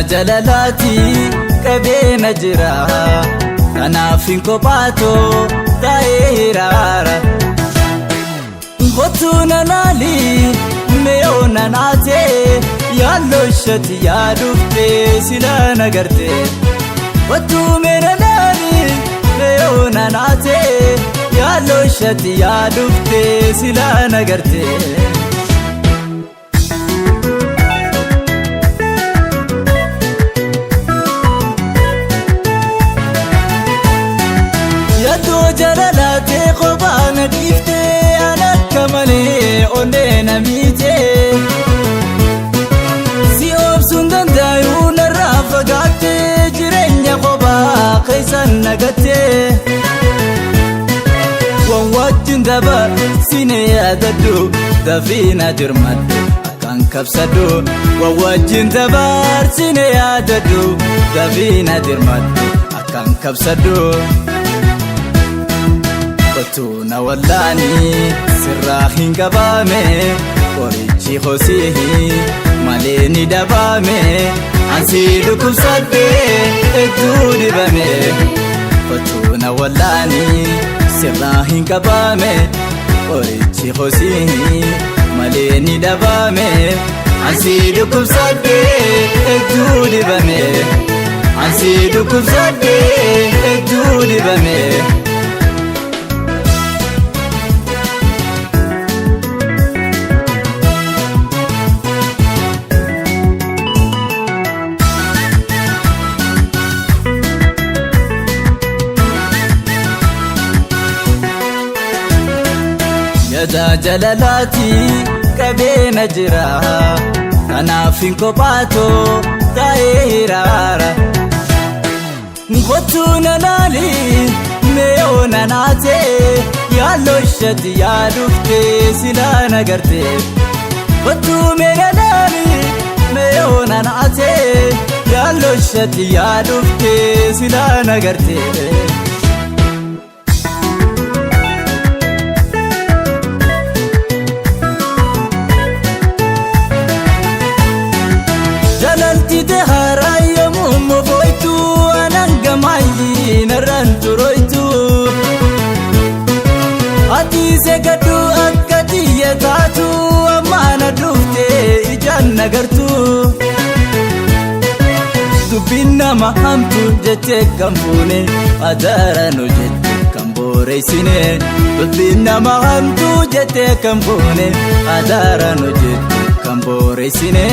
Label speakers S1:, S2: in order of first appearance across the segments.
S1: Jalalaati qabeena jira kanaaf hin kophaatoo taa'ee hiraara. Kottuu na laali meeyoo na naatee yaalloo shati yaa dhuftee sila na gartee. Kottuu mee na laali meeyoo na naatee yaalloo shati yaa dhuftee sila na gartee. Yaddoo jalalaatee kophaa na dhiiftee an akka malee onnee na miitee. Si obsuun danda'uu narraa fagaattee jireenya kophaa keessan nagattee. Waan wajjin dabarsine yaadadhu dafii na dirmadhu akkaan kabsadhu. Waan wajjin dabarsine yaadadhu dafii na dirmadhu akkaan kabsadhu. Kottuu na wallaani sirraa hin qabaame qorichi hosii malee ni dhabaame ansi dhukkubsadhee hedduu dibame. Kottuu na wallaani sirraa hin qabaame qorichi hosii malee ni dhabaame ansi dhukkubsadhee hedduu dibame. Ansi dhukkubsadhee hedduu dibame. Yaada jalalaati qabeena jira kanaaf hin kophaatoo taa'ee hiraara. Kottuu na laali meeyoo na naatee yaalloo shati yaa dhuftee sila na gartee. Kottuu mee na laali meeyoo na naatee yaalloo shati yaa dhuftee sila na gartee. Jalalti haaraa yommuu mofoytu anan gamaayi narraan turoytu. Ati segadhu akka xiyya taatu ammaana dhuftee ijaan nagartu. Dubbiin nama hamtu jettee kan fuune adaara nu jette kan booreessine. Dubbiin nama hamtu jettee kan fuune adaara nu jette kan booreessine.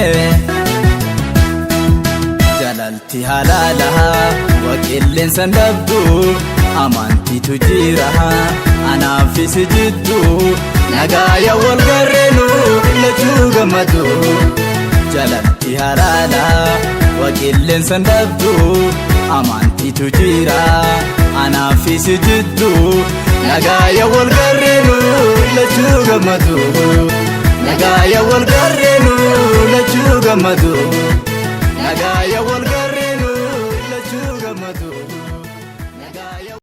S1: Jalalti halaala waqilleensan dhabdu amantiitu jira anaafis jiddu nagaaya wal garreenu lachuu gammadu. Jalalti halaala waqilleensan dhabdu amantiitu jira anaafis jiddu nagaaya wal garreenu lachuu gammadu. Nagaaya wal garreenu lachuu gammadu. Nagaaya wal